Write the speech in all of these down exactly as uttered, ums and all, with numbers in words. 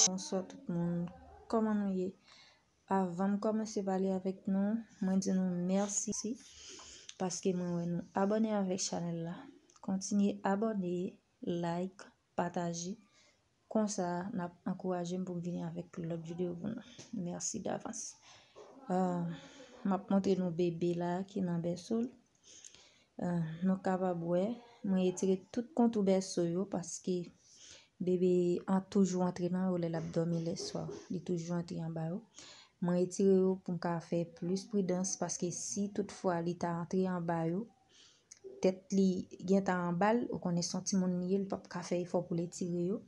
Bonswa tout moun, kòman nou ye? Avan m kòmanse pale avèk nou, mwen di nou mèsi paske mwen wè nou abòne avèk chanèl la. Kontinye abòne, like, pataje. Konsa, n ap ankouraje m pou m vini avèk lòt videyo pou nou. Mèsi davans. Ah, m ap montre nou bebe la ki nan bèso l. Ah, nou kapab wè, mwen retire tout kontwou bèso yo paske bebe an toujou antre nan yo lè l ap dòmi lèswa. Li toujou antre anba yo. Mwen retire yo pou m ka fè plis pridans paske si toutfwa li ta antre anba yo, tèt li gentan anba l, ou konnen se yon timoun li ye, li p ap ka fè efò pou l etire yo.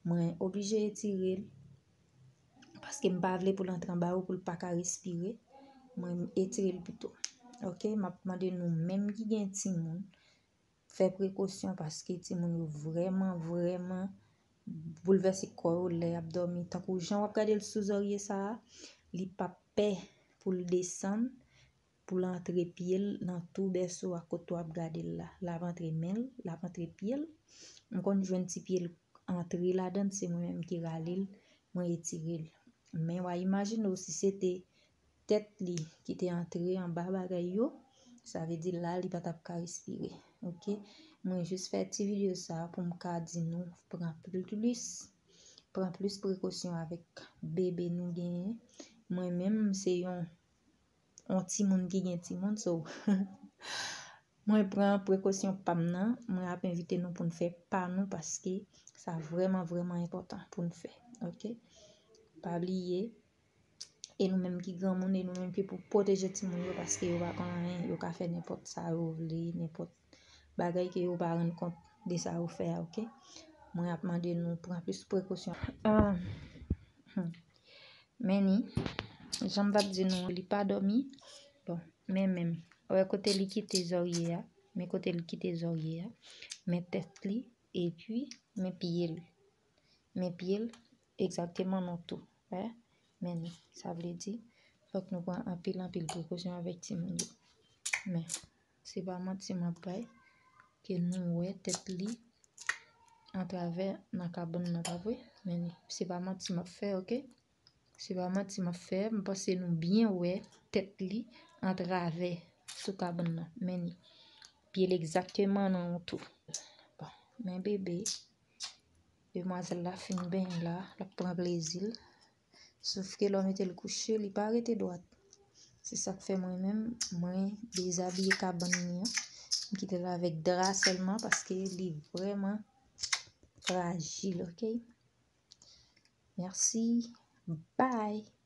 Mwen oblije etire l paske m pa vle pou l antre anba yo pou l pa ka respire. Mwen etire l pito. Oke, m ap mande nou menm ki gen timoun, fè prekosyon paske timoun yo vrèman, vrèman boulvèse kò yo lè y ap dòmi. Tankou jan w ap gade l sou zòrye sa a, li p ap pè pou l desann, pou l antre pye l nan tou bèso a kote w ap gade l la. L ap antre men l, l ap antre pye l. M konn jwenn ti pye l antre ladan l, se mwen menm ki rale l, mwen etire l. Men w a imajine w si se te tèt li ki te antre anba bagay yo, sa vle di la li pa t ap ka respire. Oke? Mwen jis fè ti videyo sa a pou m ka di nou pran plis, pran plis prekosyon avèk bebe nou genyen. Mwen menm, se yon, yon timoun ki gen timoun, so, mwen pran prekosyon pa m nan, mwen ap envite nou pou n fè pa nou paske sa vrèman, vrèman enpòtan pou n fè. Oke? Pa bliye, e nou menm ki granmoun, e nou menm ki pou pwoteje timoun yo, paske yo pa konn anyen, yo ka fè nenpòt sa yo vle, nenpòt bagay ke yo pa rann kont de sa yo fè a, oke? Mwen ap mande nou pran plis prekosyon. Ah, hmm. Men ni, jan m t ap di nou, li pa dòmi. Bon, men menm, wè kote li kite zòrye a, men kote li kite zòrye a, men tèt li, epi men pye l. Men pye l, egzakteman nan tou. Wè, men ni, sa vle di, fòk nou pran anpil, anpil prekosyon avèk timoun yo. Men, se pa manti m ap bay, ke nou wè tèt li atravè nan kabann nan, pa vre? Men ni, se pa manti m ap fè, oke? Se pa manti m ap fè, m panse nou byen wè tèt li atravè sou kabann nan. Men ni, pye l egzakteman nan yon tou. Bon, men bebe, demwazèl la fin benyen la, l ap pran plezi l. Sof ke lè w mete l kouche, li pa rete dwat. Se sa k fè mwen menm, mwen dezabiye kabann li an. M kite l avèk dra sèlman paske li vrèman frajil, oke? Mèsi. Bye.